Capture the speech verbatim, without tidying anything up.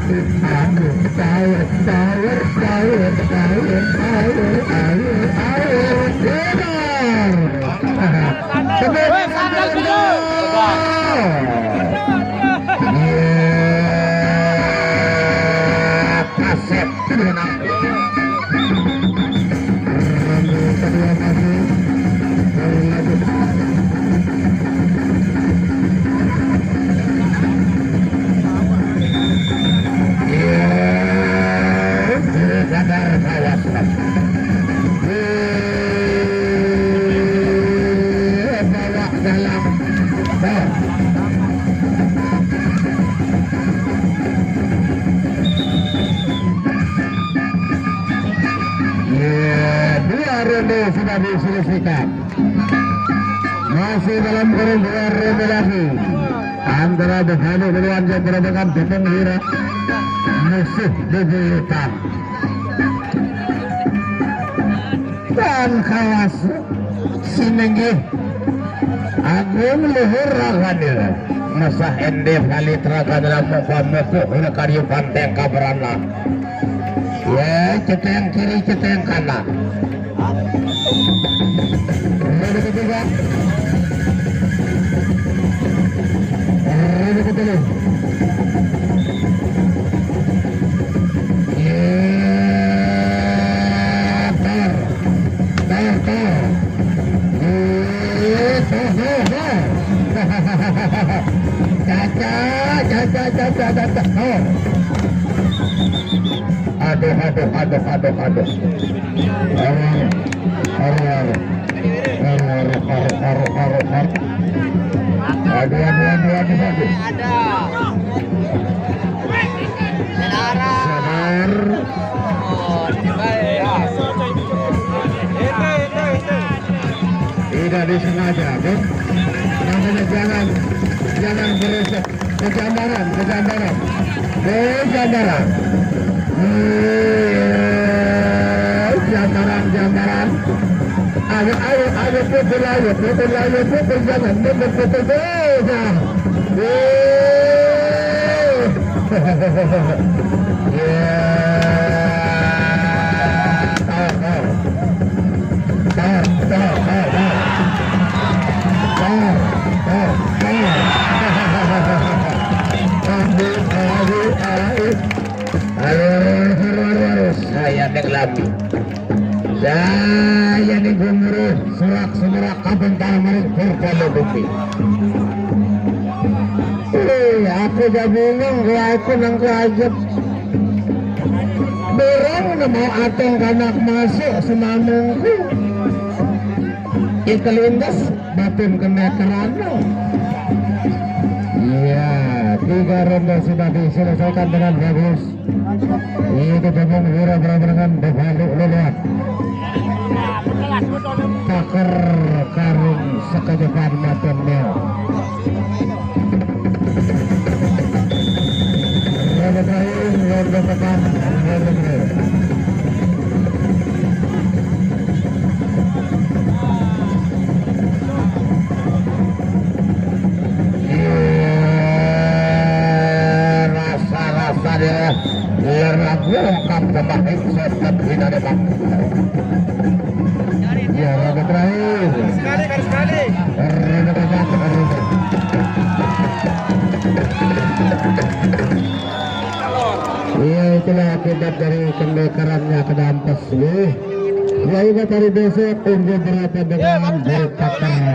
Ayo, ayo, ayo, ayo, ayo, ayo, ayo, ayo, keluar. Wes, angkat dulu. Iya, kasep. Iya, sadar saya, Sob. Iya, bawa dalam. Sob. Ya, dua ronde sudah diselesaikan. Masih dalam kurun dua ronde lagi antara Devano Buluan yang berhadapan dengan Bintang Wira, musuh bebuyutan. Dan kawas sinenggih agung luhur raganira. Mesah endep kalit raganira, muka mukuh ila karyu banteng kabrana. Ya, ceteng kiri, ceteng kanan. Ronde ketiga. Ronde ketiga. Ya, tar. Tar, tar. Ya, tar, tar, tar. Caca, caca, caca, caca. Oh. Aduh, aduh, aduh, aduh, aduh. Aduh, aduh, aduh, aduh, aduh, aduh, aduh. Aduh, aduh, aduh, aduh, aduh. Ada. Saudara. Sabar. Oh, ini baik. Tidak disengaja, Bos. Namanya jangan, jangan beresek. Kejambaran, kejambaran. Kejambaran. Eh, jambaran, jambaran. Ayo, ayo, ayo, pukul, ayo, pukul, ayo, pukul, jangan mundur, pukul, pukul. Eh. Ya. Tar, tar. Tar, tar, tar, tar. Tar, tar, tar. Aduh, aduh, aduh. Aduh, aduh, aduh, aduh, aduh. Saya ning lami. Saya ning gumuruh serak semerak kabentar maring Purbalubumi. Eh, aku udah bingung, gua aku nang gua aja. Dorong nemu ateng kanak masuk semamungku. Ikelindes batin kena kerana. Iya, tiga ronde sudah diselesaikan dengan bagus. Itu Temung Wira berhadapan dengan Devalu Luluan. Takar karung sekajepan maten neo. Ronde terakhir, ronde pekan, ronde terakhir. Iya, rasa-rasa dia lerah bongkar pemakai setan tidak ada bang. Ya, ronde terakhir. Sekali, sekali. Ronde keempat, ronde. Iya, itulah akibat dari pendekarannya ke Dampes, ya. Ya, ini dari besok, tunggu berapa dengan berpaker.